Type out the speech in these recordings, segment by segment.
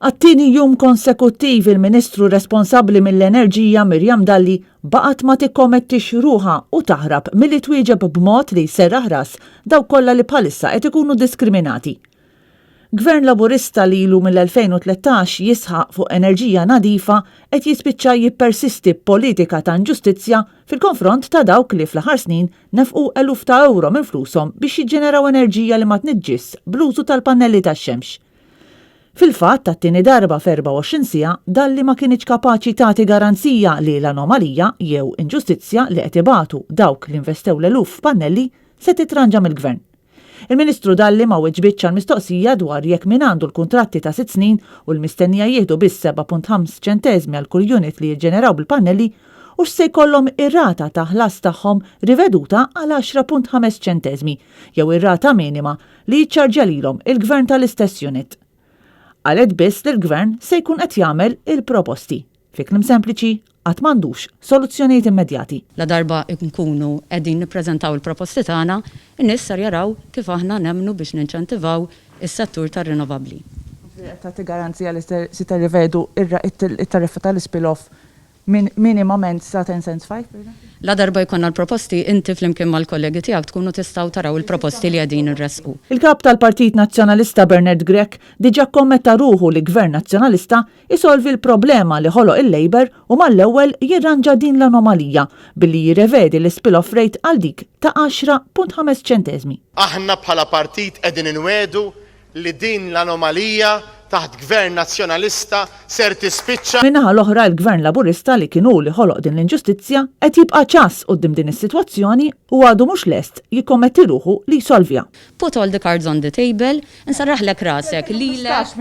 Għat-tieni jum konsekuttiv il-Ministru responsabbli mill-Enerġija Miriam Dalli baqgħet ma tikkomettix ruħha u taħrab milli twieġeb b'mod li jserraħ ras dawk kollha li bħalissa qed ikunu diskriminati. Gvern Laburista li ilu mill-2013 jisħaq fuq enerġija nadifa qed jispiċċa jippersisti b'politika ta' inġustizzja fil-konfront ta' dawk li fl-aħħar snin nefqu eluf ta' ewro minn flushom biex jiġġeneraw enerġija li ma tniġġisx bl-użu tal-pannelli tax-xemx. Fil-fatt, għat-tieni darba f'24 siegħa, Dalli ma kinitx kapaċi tagħti garanzija li l-anomalija jew inġustizzja li qed ibatu dawk li investew l-eluf f'pannelli se titranġa mill-Gvern. Il-Ministru Dalli ma weġbitx għall-mistoqsija dwar jekk min għandu l-kuntratti ta' sitt snin u li mistennija jieħdu biss 7.5 ċenteżmi għal kull unit li jiġġeneraw bil-pannelli hux se jkollhom ir-rata ta' ħlas tagħhom riveduta għal 10.5 ċenteżmi jew ir-rata minima li jiċċarġja lilhom il-Gvern tal-istess unit. Qalet biss li l-Gvern se jkun qed jagħmel il-proposti. Fi kliem sempliċi, għad m'għandux soluzzjonijiet immedjati. Ladarba nkunu qegħdin nippreżentaw il-proposti tagħna, in-nies ser jaraw kif aħna nemmnu biex ninċentivaw is-settur tar-rinnovabbli. Jiġifieri qed tagħti garanzija li se tirrivedu t-tariffa tal-ispill-off Minimament sa 10 cents 5, per eżempju? Ladarba jkollna l-proposti, inti flimkien mal-kollegi tiegħek tkunu tistgħu taraw il-proposti li qegħdin inressqu. Il-Kap tal-Partit Nazzjonalista Bernard Grech diġà kkommetta ruħu li Gvern Nazzjonalista jsolvi l-problema li ħoloq il-Labour u mal-ewwel jirranġa din l-anomalija billi jirrevedi l-ispill-off rate għal dik ta' 10.5 ċenteżmi. Aħna bħala partit qegħdin inwiegħdu li din l-anomalija taħt Gvern Nazzjonalista ser tispiċċa. Min-naħa l-oħra il-Gvern Laburista li kien hu li ħoloq din l-inġustizzja qed jibqa' ċass quddiem din is-sitwazzjoni u għadu mhux lest jikkommetti ruħu li jsolviha. Put all the cards on the table, inserraħlek rasek lilek,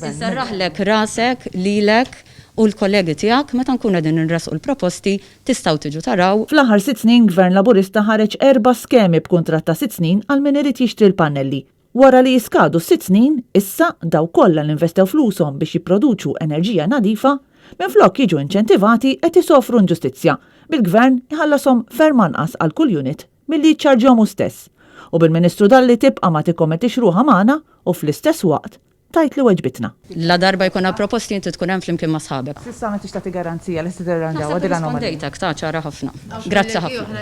inserraħlek rasek lilek u l-kollegi tiegħek meta nkunu qegħdin inressqu l-proposti tistgħu tiġu taraw. Fl-aħħar sitt snin Gvern Laburista ħareġ erba' skemi b'kuntratt ta' sitt snin għal min irid jixtri l-pannelli. Wara li jiskadu s-sitt snin, issa dawk kollha li nvestew flushom biex jipproduċu enerġija nadifa, minflok jiġu inċentivati qed isofru inġustizzja, bil-Gvern iħallashom ferm anqas għal kull unit milli jiċċarġjahom hu stess. U bil-Ministru Dalli tibqa' ma tikkommettix ruħha magħna u fl-istess waqt tgħid li weġbitna. Ladarba jkollna l-proposti inti tkun hemm flimkien ma' sħabek. S'issa m'intix tagħti garanzija li se tirranġawha din l-anomalija. Naħseb irrispondejtek, ta' ċara ħafna. Grazzi ħafna.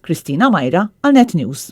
Kristina Majra għal Net News.